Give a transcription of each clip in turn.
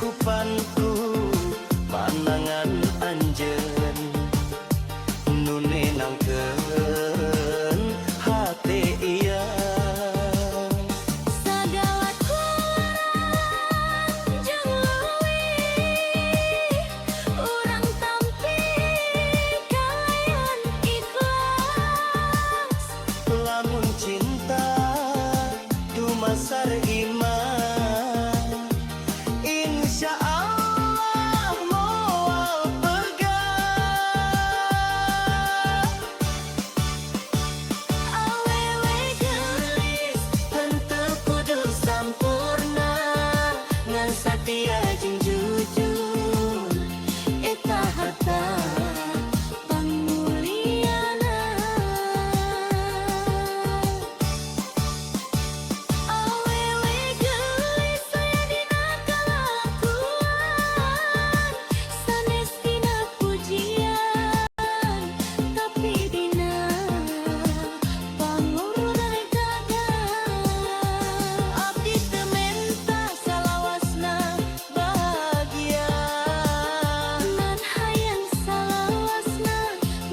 Ku pantu panangan anjeun nu nenangkeun hate ieu. Sagala kurang jeung leuwih urang tampi kalayan ikhlas. Lamun cinta dumasar iman, insya Allah moal pegat. Awewe geulis henteu kudu sampurna, ngan satia jeung jujur eta harta pangmuliana. Awewe geulis aya dina kalakuan, sanes dina pujian, tapi dina pangorbanan gagah. Abdi teu menta salawasna bahagia, ngan hayang salawasna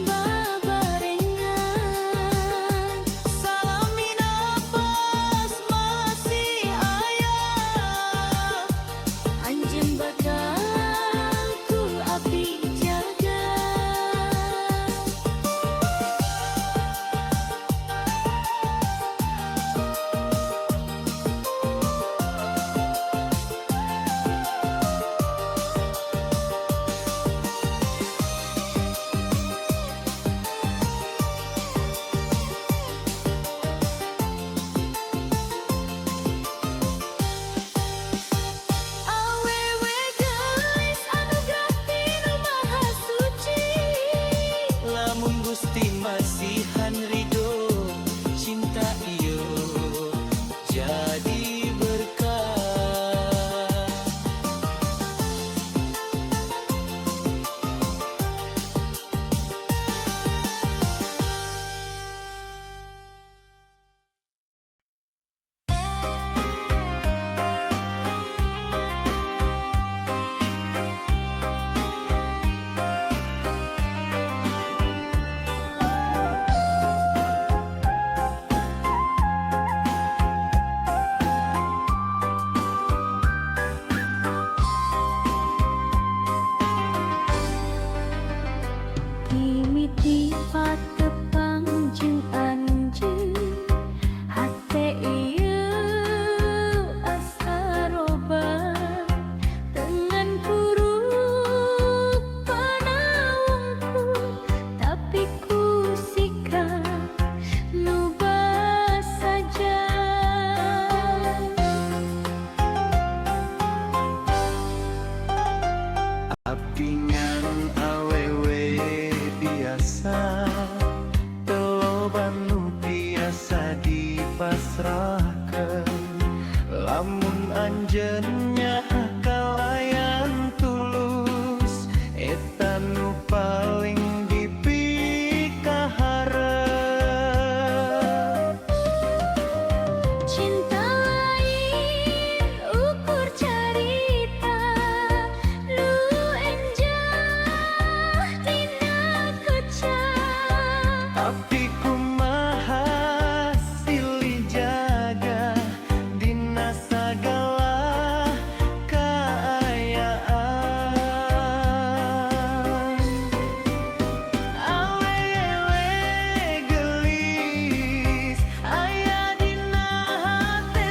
babarengan. Salamina pas masih aya, anjeun bakal ku abdi jaga. Awewe geulis anugerah ti Nu Maha Suci. Lamun Gusti masihan ridho, cinta ieu jadi berkah. Mimiti patepang jeung anjeun, hate ieu asa robah. Tengen puruk panawungkul, tapi ku sikap nu basaja. Abdi ngan awewe biasa, teu loba nu biasa dipasrahkeun. Lamun anjeun kalayan tulus, eta nu paling dipikaharep. Cinta lain ukur carita nu enjah dina kaca. Abdi kumaha silih jaga dina sagala kaayaan. Awewe geulis aya dina hate.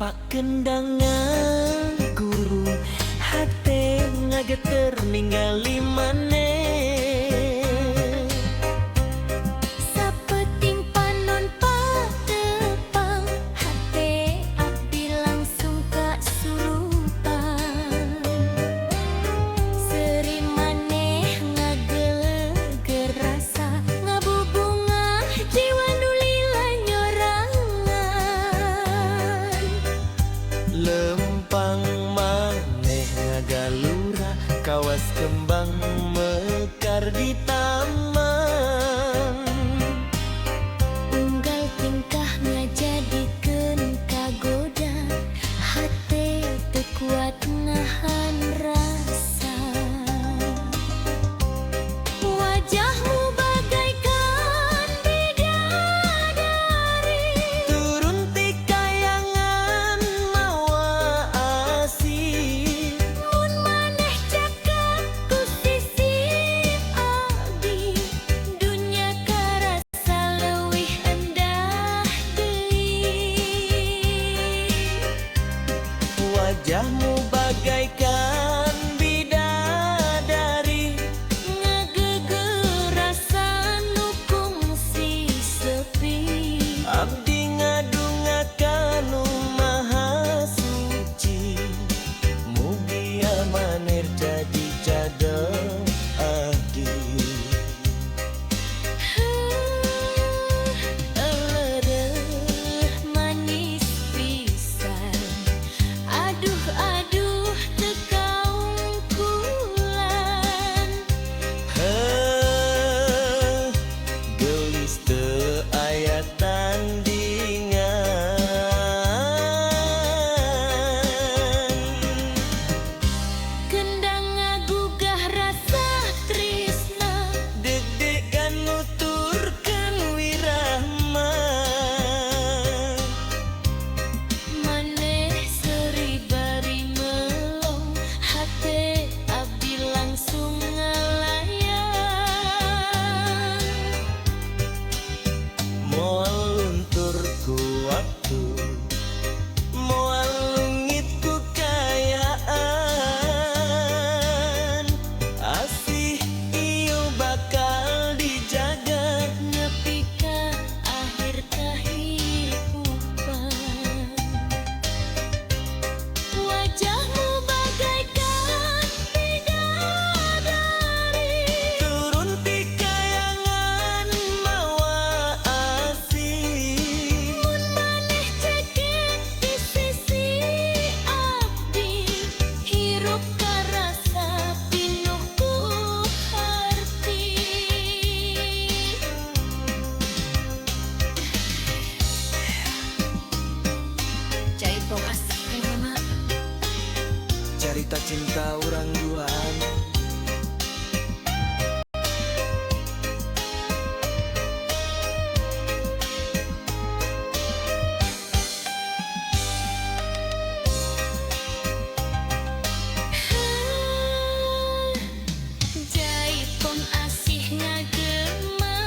Pak kendang ngaguru, hate ngageter ningali maneh. Sapeuting panon patepang, hate abdi langsung kasurupan. Seuri maneh ngageleger rasa, ngabubungah jiwa nu lila nyorangan. Lempang maneh ngagalura, kawas kembang mekar di taman. Unggal tingkah ngajadikeun kagoda, hate teu kuat nahan rasa. Wajahmu bagaikan bidadari, Turun ti kayangan mawa asih. Mun maneh caket ku sisi abdi, dunya karasa leuwih endah deui. Wajahmu bagaikan bidadari, Ngageugeur rasa nu kungsi sepi. Abdi ngadunga kanu maha suci, mugia maneh jadi jadong abdi. Heuh, eureureuh manis pisan. Aduh aduh, teu kaungkulan. Heuh, geulis teu aya tandingan. Kendang ngagugah rasa trisna, Deg-degan nuturkeun wirahma. Maneh seuri bari melong, hate abdi langsung ngalayang. Moal luntur ku waktu, moal leungit ku kaayaan. Asih ieu bakal dijaga, nepi ka akhir kahirupan. Wajahmu bagaikan bidadari, Turun ti kayangan mawa asih. Mun maneh caket di sisi abdi, hirup karasa pinuh ku harti. Jaipong asik mah. Carita cinta urang duaan. Jaipong asih ngagema,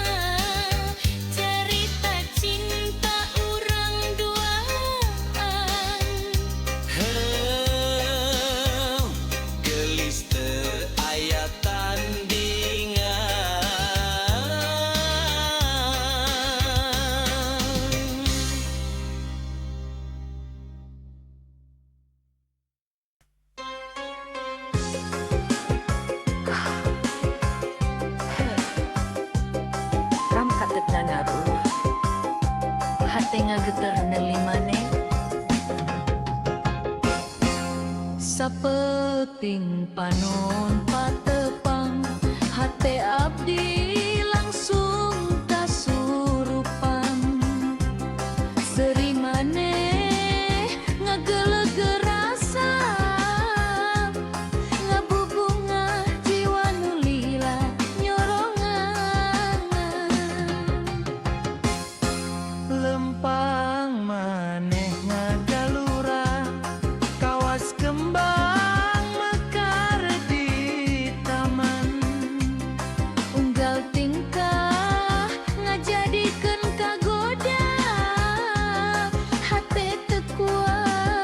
carita cinta urang duaan. Heuh, geulis teu aya tandingan. Ram katetna ngaruh, hate ngageter neuli maneh. Sapeuting panon patepang, hate abdi langsung kasurupan. Seuri maneh ngageleger rasa, ngabubungah jiwa nu lila nyorongan. Lempang maneh ngagalura, kawas kembang mekar di taman. Unggal tingkah ngajadikeun kagoda, hate teu kuat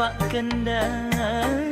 Tapak kendang.